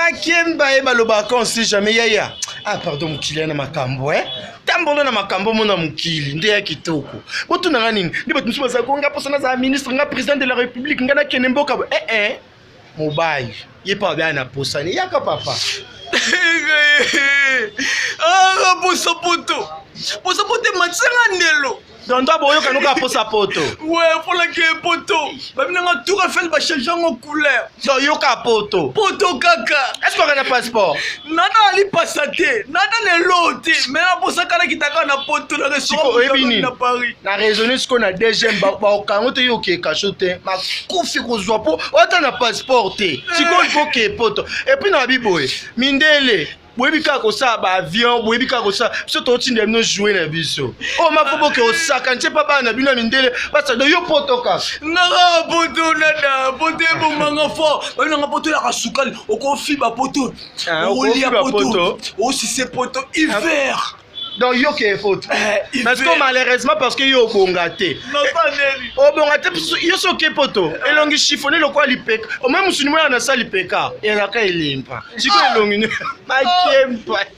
Makemba ye balobaka on sait jamais yaya. Ah pardon mokili ya na makambo eh. Tambola na makambo mona mokili nde ya kitoko. Botuna nga nini? Nde bato mosusu bazala ko nga posa nazala ministre nga président de la république nga nakende mboka eh eh. Mobali ye mpe abaya na posani yaka papa. Ah posa poto. Posa poto ematisanga ndelo. Donc toi boyoka noka posa poto. Ouais, pour la ke poto. Ba binanga tour Eiffel ba changer en couleur. Donc yoka poto. Poto kaka. Est-ce qu'on a un passeport? Nada ali passate, nada ne lote, mais na posa kala kitaka na poto na restaurant na Paris. Na raisonner ce qu'on a DGM ba ba okango te yo ke kasho te. Ma kofi kozwa po ota na passeport te. Siko il faut ke poto. Et puis na biboye, mindele boyebi kaka kosala baavion boyebi kaka kosala biso totindela bino joue na biso oyo mafo boke osaka ntie mpa bana na bino ya mindele basado yo poto kaka ngaka poto nada poto ebomanga fort babi nanga poto yaka sukali okofiba poto ah, okolia poto osise poto hiver donc yo ke faute eh, parce que malheureusement parce que yo obonga te obonga te yo soki oke poto elongi chiffonne lokola lipeka omai mosuni moyaka na sa lipeka ezalaka elemba sikoyo elongi makempa.